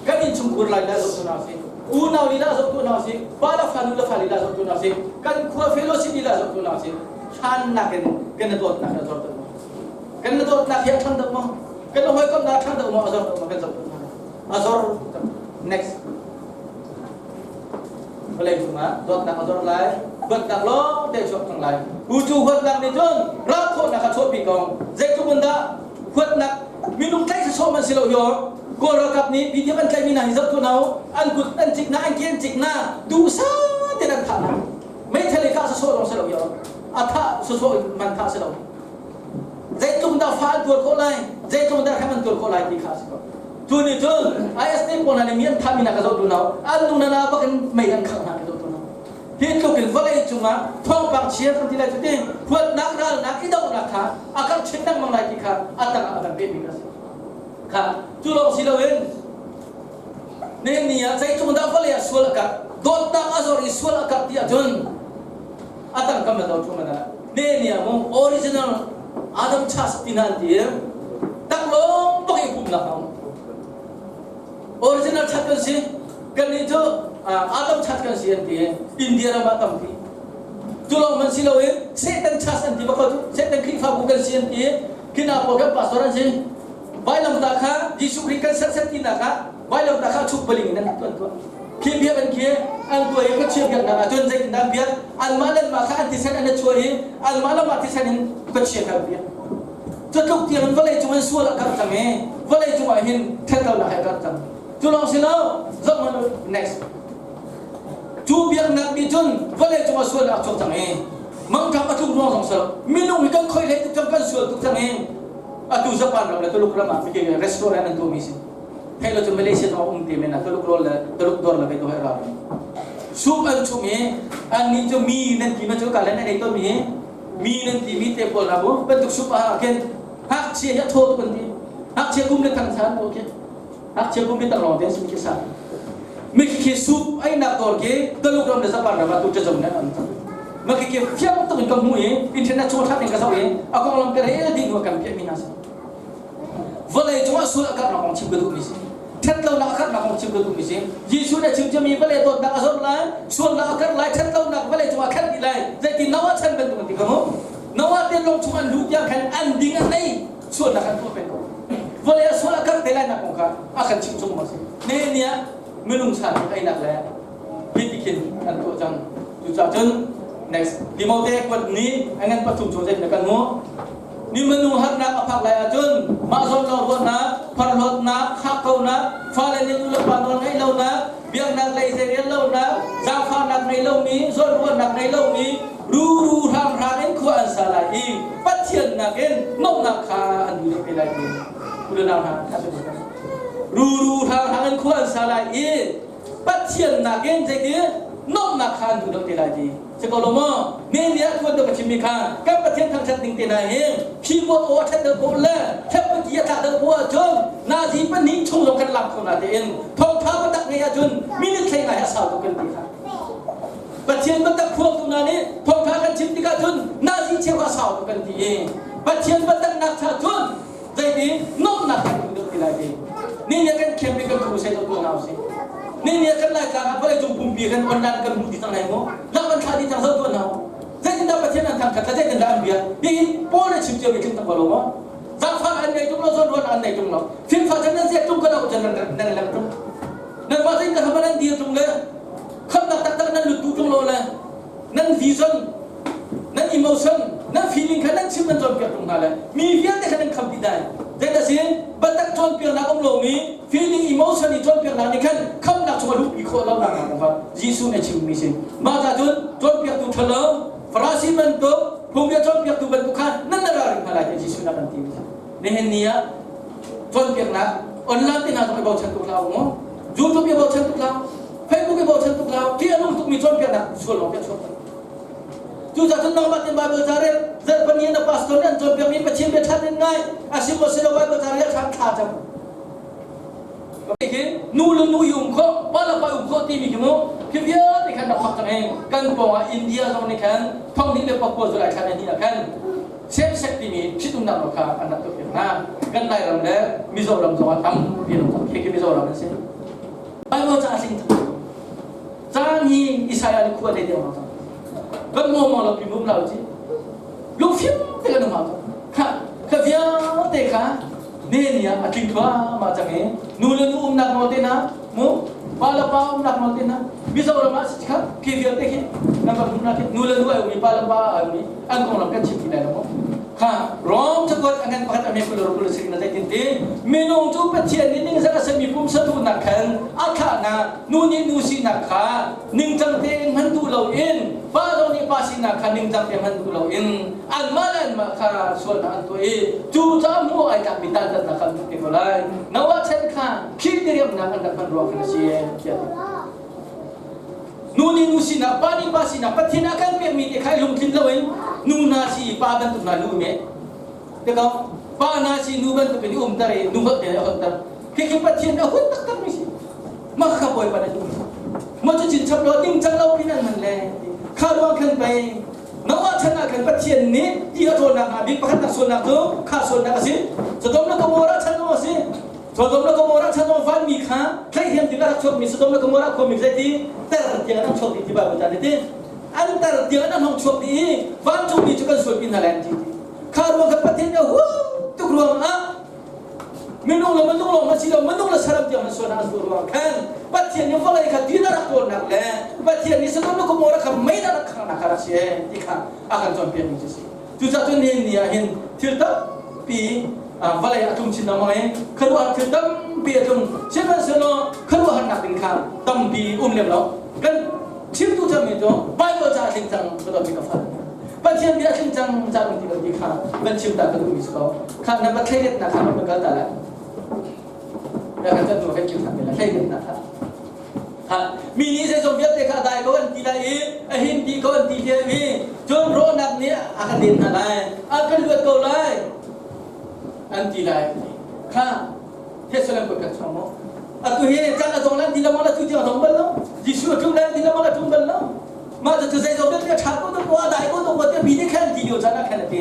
kan innchungkhur lai le zoh tu hna usih. Unau lila zoh tu hna usih. Pa le fa, nu le fa lila zoh tu hna usih. Kan khua fellowship lila zoh tu hna usih. Hlan nakin kan i dawtnak hi a zor deuh maw? Kan i dawtnak hi a ṭhan deuh maw? Kan i hawikomhnak a ṭhan deuh maw? A zor deuh maw? Kan zoh hna. A zor. Next. Vawlei cungah dawtnak a zor lai. Huatnak lawng te chuak cang lai. U cu huatnak nih cun ral khawhnak a chuahpi ko. Zeitluk in dah huatnak minung tlaih sawsawh man si lo hi Kawl ralkap nih PDF an tlaihmi hna hi zoh tuah hna u. An kut an cik hna, an ke an cik hna. Duhsah tein an thah hna. Meithal i kah sawsawh lawng si lo i a thah sawsawh in man thah si lo. Zeitluk dah fa an tuar khawh lai, zeitluk dah hrem an tuar khawh lai ti kha a si ko. Tu nih cun IS nih pawl hna nih mi an thahmi hna ka zoh tu hna an nu na bak in mei an khangh hna ka zoh tu hna. Hi tluk in vawlei cungah thawngpang chia kan ti lai cu ti huatnak ralnak i dohnak kha a karh chin lengmang lai ti kha a tangah a kan pehmi kha a si. Kha cu lawng si loin Nihin ni ah zeitluk dah vawlei ah sual a karh, dawtnak a zor i sual a karh ti ahcun a tangkam na do thum na nihin ni ah mung original Adam Chas ti hna an ti i taklawng bak i pumnak a um. Original chat kan si. Kannih cu Adam chat kan si an ti i India ram ah tampi. Cu lawng man si loin Satan church an ti bak ko cu Satan Khrihfabu kan si an ti i khina pawl kan pastor an si. Vailamtah kha Jesuh Khrih kan sersiam tinak ah vailamtah kha chuk baling in an tuan tuah. Khi biakinn khi an tuah i khuachia biaknak ah cun zeitindah an biak? Anmah le anmah kha an thisen an i chuah i anmah le mah thisen in khuachia kha an biak. Cutluk tiang in vawlei cung in sual a karh cang i vawlei cung ah hin ṭhatlonak he a karh cang. Cu lawng si lo, zoh hmanh u, next. Cu biaknak nih cun vawlei cung ah sualnak a chuak cang i mangṭam a tlung ruang zong si lo. Minung hi kan khoi hlei tuk cang, kan sual tuk cang i atu Japan ram le Tuluk ram ah restaurant an tuahmi si theih lo cu Malaysia zong um te men ah Tuluk rawl le Tuluk dawr le vei ra soup an chum i an nih cu mi nan ti ma cu ka len an ei tawn mi mi nan ti mi te pawl na bu bantuk soup ah khin ngakchia hi a thaw tuk an ti ngakchia kum le thang san ko khi ngakchia kum le tang lawng te sim khi sa mi khi soup ai nak dawr khi Tuluk ram le Japan ram ah tu chazong nan an cang. Makiki fiang tuk in ka hmu i internet chung ṭhat in ka zoh i a konglam ka rel dih hnu kan piahmi hna si. Vawlei cungah sual a karhnak kong chim ka duhmi si. Ṭhatlonak a karhnak kong chim ka duhmi si. Jesuh nih a chim ciami vawlei dawtnak a zor lai, sualnak a karh lai, ṭhatlonak vawlei cungah a khat dih lai. Zeiti Noah chan bantuk an ti ka mu. Noah te lawng chung an luh tiang khan an ding an ei, sualnak an tuah peng ko. Vawlei ah sual a karh te lai nak kong kha a kan chim chung ma si. Ne nih minung chan einak le hi khin an tuah cang. Cucaah cun next Timote kuat ni a ngan pathum chung zei kan hmuh. Ni minung harnak a phak lai ahcun mah zawn lo ruahnak, pharhlawtnak, hakkaunak, fale nih nu le pa nawl ngaih lonak, biaknak lei zeirel lonak, zaangfahnak ngei lomi, zawnruahnak ngei lomi, ruru hranghrang in khua an sa lai i Pathian nakin nuamhnak kha an duh deuh te lai ti. U le nau hna, ruru hranghrang in khua an sa lai i Pathian nakin zeiti nuamhnak kha an duh deuh te lai ti si ko lo maw? Ne ni ah tuan deuh ka chimmi kha kan Pathian thangṭhat ning te hna hi keyboard aw a ṭhat deuh ko le thepaki a tlak deuh ko ahcun nazi pahnih chung zong kan lak kho na tein thawngṭha biatak ngei ahcun minute hlei ngai a sau tuk kan ti kha. Pathian biatak phuangtu hna nih thawngṭha kan chim tikah cun nazi cheu a sau tuk kan ti i Pathian biatak nak cha cun zeiti nuamhnak kan duh deuh ti lai ti ni nih kan khem i kan thu sai deuh ko hna usih ni nih kan lai tlang ah vawlei cung pumpi kan online kan hmuh dih cang lai mu lak an thlah dih cang zoh tuan hna zeitindah Pathian an thangthat le zeitindah an bia hihin Paul nih chim cio mi tling tak ko lo maw zaangfah an nei tung lo zawn ruan an nei tung lo fimfa chan nan ziak tung ka lo chan nan nan lem tung nan mah zeitin dah nan dir tung le khamnak taktak nan lut tu tung lo le nan vision nan emotion nan feeling kha nan chim nan cawnpiak tung hna le mi vialte kha nan kham dih dai zeidah si biatak cawnpiaknak um lomi feeling emotion i cawnpiaknak nih khan khamnak chung a luhpi khawh lo nak kong kha Jesuh nih a chimmi si mah ca cun cawnpiaktu ṭhalo Farasi bantuk phungbia cawnpiaktu bantuk kha nan la ralring hna lai tiah Jesuh nih a kan ti nihin ni ah cawnpiaknak online te hna zong i bochan tuk hlah u mu YouTube i bochan tuk hlah Facebook i bochan tuk hlah ti a nung tukmi cawnpiaknak sual lawng te chuak Cucaah cun nangmah tin Bible ca rel zarhpani na pastor nih an cawnpiakmi Pathian bia ṭhan in ngai a si maw si lo Bible ca rel ṭhan thla cam. Khi nu le nu i um khawh, pa le pa um khawh timi khi mu khi vialte khan rak fak cang i kan pawng ah India zong nih khan thonghnih le pakua July thla ni ah khan same sex timi ṭhitumnak nawl kha an rak tuahpiak hna. Kan Lairam le Mizoram zong ah tampi an um cang. Khi khi Mizoram an si. Bible ca a tling cang. Caan hi Isaiah nih khua dei deuh cang. Kan maw maw lo pi mum lo ci. Lungfim te kan um cang. Kha kha vialte kha ne ni ah a tling thluahmah cang i nu le nu umnak nawl te na mu pa le pa umnak nawl te na Mizoram ah si kha khi vialte khi nan kan hmuh na khi nu le nu ai umi pa le pa ai umi an konglam kan chim ti lai lo mu kha Rom cakuat a ngan pakhat a me kul kul sik na zeitin ti minung cu Pathian nih ningzak a sami pumsa duhnak khan a thlahnak nu nih nu sinak kha ningcang tein hman duh loin pa zong nih pa sinak kha ningcang tein hman duh loin anmah le anmah kha sualnak an tuah i cu caah hmuh ai tlakmi dantatnak kha an hmuh te ko lai Noah chan kha khi diriamnak an rak hman ruang khan a si tiah Nu nih nu sinak, pa nih pa sinak, Pathian a kan pekmi te kha i lungtlin loin nu hna si i pa bantuk hna lu me. Teko pa hna si nu bantuk in i umter i nu holh te a holhter. Khi Pathian a hun taktak mi si. Mah kha Bawipa nih duh. Mah cu chin chap lo ding cang lo pin an man le kha ruang khan pei Noah chan ah khan Pathian nih ti a ṭawlnak hna bik pakhatnak sualnak cu kha sualnak a si. Sodom le Gomorrah chan zong a si. Sodom le Gomorrah chan zong vanmi kha tlaihhiam ding a rak chuakmi Sodom le Gomorrah khuami zeiti ter tiang an chuak dih ti Bible ca nih ti. An ter tiang an hong chuak dih i vancungmi cu kan sualpi hna lai an ti. Kha ruang kha Pathian nih a huat tuk ruang ah minung le minung lawng a si lo minung le saram tiang an sual an sual ruang khan Pathian nih vawlei kha ti na rak tuarnak le Pathian nih Sodom le Gomorrah kha mei na rak khanghnak kha rak si ti kha a kan cawnpiak mi cu si. Cucaah cun nihin ni ah hin thil tampi vawlei a tlung chin lengmang i khuaruahhar thil tampi a tlung. Sihmanhsehlaw khuaruahharnak ding kha tampi um lem lo. Kan chimtu cangmi cu Bible ca a tling cang ka dawtmi ka fale. Pathian bia a tling cang ca um ti lo ti kha van chim ta ka duhmi si ko. Kha na va thleiletnak kha van kal ta lai. Na kan can hnu kan kil than te lai thleiletnak kha. Mi nih zeizong vialte kha a dai ko an ti lai i a him dih ko an ti hliam i cun rawhnak nih a kan den hna lai, a kan luat ko lai an ti lai. Kha Thessalon kan chuang maw? Atu hi caan a dong lan ti lamang la tu tiang a dong bal lo. Jesuh a tlung lai ti lamang la tlung bal lo. Mah cu zeizong vialte a ṭha ko to ko a dai ko to ko tiah mi nih khan ti lio caan ah khan a ti.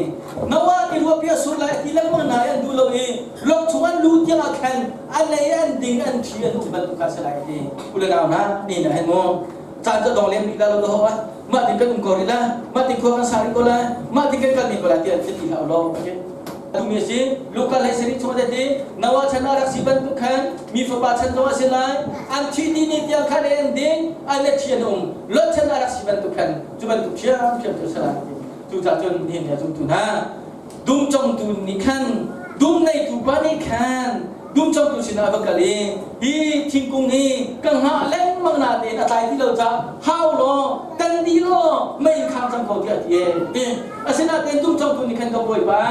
Noah ti rua pi a sur lai ti lengmang na an duh lo i lawng chung an lu tiang ah khan an ei an ding an thi an um bantuk kha si lai ti. U le nau hna ni na hen mu caan cu dong lem rih la lo do ho ah mah tin kan um ko rih la mah tin khua kan sa rih ko lai mah tin kan kal mi ko lai ti an ti hlah lo. Okay. Tumi a si. Luka hlei sarih chung a ti. Noah chan ah rak si bantuk khan mi fapa chan zong a si lai. An thi ti ni tiang khan an ding, an le thi an um. Lot chan ah rak si bantuk khan cu bantuk ṭhiamṭhiam cu a si lai. Cucaah cun nihin ni ah zumtu hna, dum congtu nih khan dum neitu pa nih khan dum congtu sinah a va kal i hi thingkung hi ka hngah lengmang natein a tlai ti lo caah hau law tan dih law mei in khang cang ko tiah a ti ti. Asinain dum congtu nih khan ka bawipa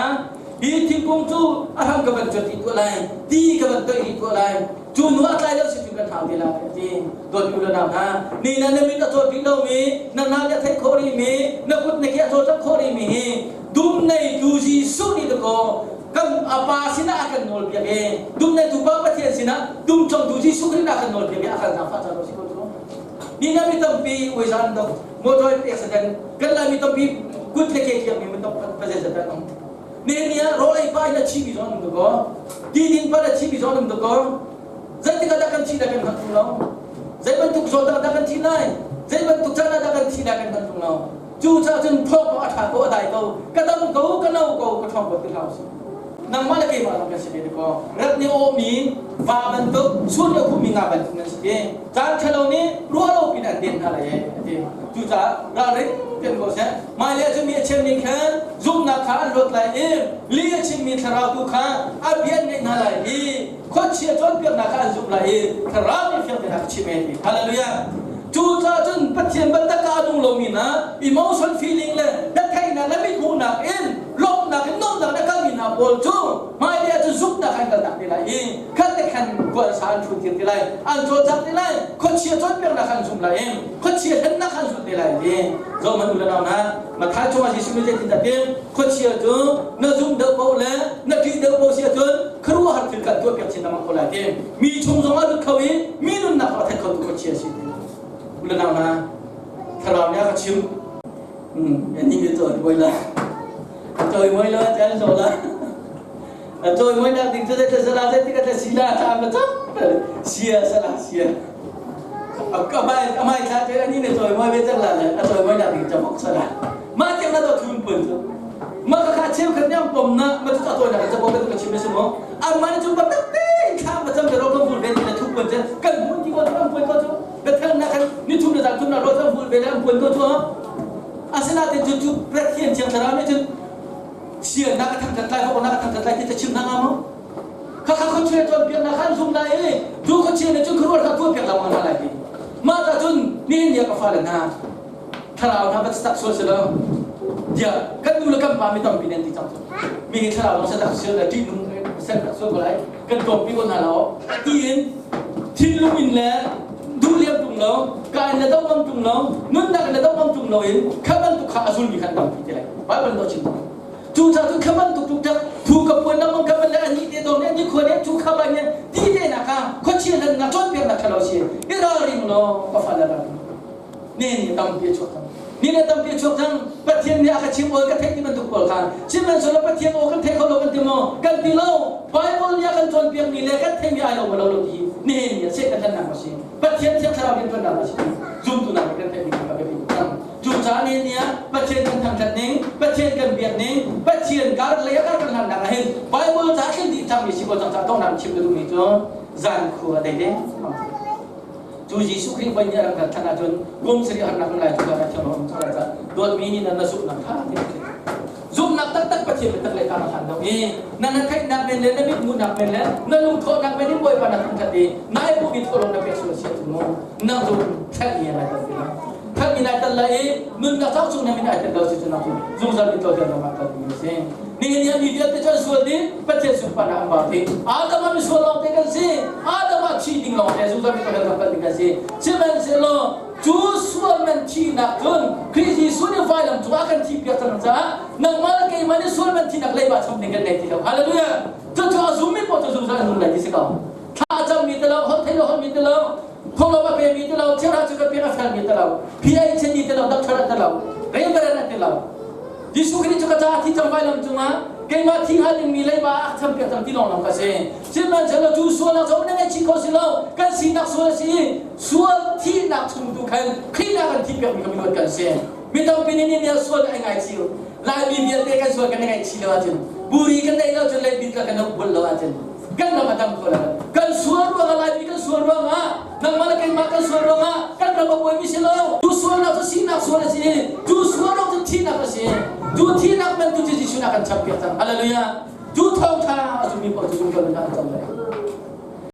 hi thingkung cu a hram ka van cuat rih tuah lai ti ka van toih rih tuah lai cu hnu a tlai lo si cun kan hau te lai a ti. Dawt u le nau hna ni na na min a cawt rih lomi na hna nih a theih khawh rihmi na kut na ke a cawlcangh khawh rihmi hi dum neitu Jesuh nih dakaw kan a pa sinah a kan nawl piak i dum neitu pa Pathian sinah dum congtu Jesuh Khrih a kan nawl piak i a kan zaangfah caan si ko cu. Ni na mi tampi uizan dok motor accident kan lai mi tampi kut le ke thiam mi tam pa zei zat um. Ne ni ah rawl ei pa in a chi mi zong um ko. Ti din pa a chi mi zong um ko. Zeitik ah dah kan thi lai kan hngalh tung lo. Zei bantuk zaw dah kan thi lai. Zei bantuk caan ah dah kan thi lai kan hngalh tung lo. Cucaah cun thawng a ṭha ko a dai ko ka dam ko ka no ko ka ṭhawng ko ti hlah usih. Nangmah le keimah lawng kan si ve dikaw rat nih awmi va bantuk sur nih a khuhmi nga bantuk nan si ti. Caan ṭhalo nih ruah lo pin an den hna lai e a ti. Cucaah ralring tein ko seh. Hmailei ah cun mi a chimmi khan zumhnak kha an luat lai i li a chimmi thlarau tu kha a bia an ngaih hna lai i khuachia cawnpiaknak kha an zumh lai i thlarau nih fiang tein a ka chimh e ti. Hallelujah. Cucaah cun Pathian biatak ah a nung lomi hna emotion feeling le biatheihnak le mithmuhnak in lawmhnak in nuamhnak le kalmi hna pawl cu hmailei ah cun zumhnak an kaltak te lai i khat le khan kuansa an ṭhun tir te lai an cawlcang te lai khuachia cawnpiaknak an zum lai i khuachia hlennak an zulh te lai ti zohhmanh u le nau hna Matthai chungah Jesuh nih zeitindah ti khuachia cu na zum deuh paoh le na ṭih deuh paoh si ahcun khuaruahhar thil kan tuahpiak chin lengmang ko lai ti mi chung zongah lut kho i mi nunnak a that khotu khuachia si ti u le nau hna thlarau nih a ka chim ni ni cawi moi la cawi moi la chan so la cawi moi nak ding cu zei sala zei tik a si la ta ma cham sia sala sia amai amai thla te ani ne cawi moi ve chang la le a cawi moi nak ding chamok sala ma tiang na to thun pun cu ma ka kha cheu khat nyam pom na ma chu ta toy na ka chabo ka chim se mo amma ni chu batak te thla ma cham ro kan vul ve ni na thu pun chen kan mun ti ko an pun ko chu bethel na kan ni thum na zan thum na ro kan vul ve le an pun ko chu asinain cu cu Pathian thiang thlarau nih cun sian na ka thangthat lai ko na ka thangthat lai ti ta chim hna nga maw kha kha khuachia cawnpiak na khan zum lai i cu khuachia nih cun khuaruah kha tuahpiak lengmang hna lai ti mah ta cun nihin ni ah ka fale hna thlarau hna va tak sual si lo tiah kan nu le kan pa mi tampi nan ti cang cu mi hi thlarau lawng satak sual le ṭihnung ser tak sual ko lai kan tlawmpi ko hna lo tiin thinlung in le duh liam tung lo ka in le do ngam tung lo nunnak in le do ngam tung lo in kha bantuk kha a zulmi khan tampi ti lai Bible no chim cu ca cu kha bantuk tuk tak thu ka puan na mong ka ban le ani te dong ne ani khua ne chu kha ba ne ti te na ka khuachia lan na cawnpiak na thalo si i ralring lo ka fa la ral ne ni tampi a chuak cang ni le tampi a chuak cang Pathian nih a ka chim aw ka theih ti bantuk pawl kha sihmanhsehlaw Pathian aw kan thei kho lo kan ti maw kan ti lo Bible nih a kan cawnpiak mi le kan theihmi ai lo lo lo ti nihin ni ah Satan hlennak a si Pathian thiang thlarau rianṭuannak a si zumtu nak nih kan theih ding a biapi tuk cang cucaah nihin ni ah Pathian kan thangṭhat ning Pathian kan biak ning Pathian kar lei ah kar kan hlannak ah hin Bible ca thil dih cangmi si ko cang caah donghnak chim ka duhmi cu zan khua dei deng Cu Jesuh Khrih voi nih a rak rat ṭhan ahcun kum sarih harnak um lai cu ka thiang um cang lai caah dawtmi nih nan na zumhnak kha ti zumhnak taktak Pathian biatak le kar a hlan lo i na na theihnak men le na mithmuhnak men le na lungthawhnak men in Bawipa na thangṭhat i na i pumi thawhlawm na pek sual si ahcun mu nang cu ṭhatmi nai tel ti lo ṭhatmi nai tel lai i nunnak cauk chung na min ai tel lo si cu nang cu zungzal mi tawltel zong ah tel ding a si Nihin ni ah mi vialte cu an sual dih Pathian sunparnak an bau dih Adam ah misual lawngte kan si Adam ah thi ding lawngte zungzal mi kan kal ding kan si sihmanhsehlaw cu sual man thinak cun Khrih Jesuh nih vailam cungah a kan thihpiak cang caah nangmah le keimah nih sual man thinak leiba cham ding kan nei ti lo hallelujah cucu a zummi paoh cu zungzal an nung lai ti si ko thla a cammi ti lo holh thei lo holhmi ti lo thawhlawm a pemi ti lo thilra cu ka pek a felmi ti lo phi a i chiti ti lo. lo, doctor an ti lo, reverend an ti lo. Jesuh Khrih cu ka caah thi cang vailam cungah keimah thi hngal dingmi leiba a cham piak cang ti lawng lawng ka si. Sihmanhsehlaw cu sualnak cu na ngaihchih kho si lo, kan sinak sual a si. Sual thihnak chung tu khan Khrih nih a kan thih piakmi kha miluat kan si. Mi tampi nih nih sual ai ngaichih. Laimi vialte kan sual kan i ngaihchih lo ahcun, buri kan neih lo cun leibit la kan bual lo ahcun kan ram a dam kho lo. Kan sual ruangah Laimi kan sual ruangah nangmah le keimah kan sual ruangah kan ram a buaimi si lo. Cu sualnak cu sinak sual a si. Cu sual ruang cu thihnak a si. Cu thihnak man tu cu Jesuh nih a kan champiak cang. Hallelujah. Cu thawngtha a zummi paoh cu zungzal in an cam lai.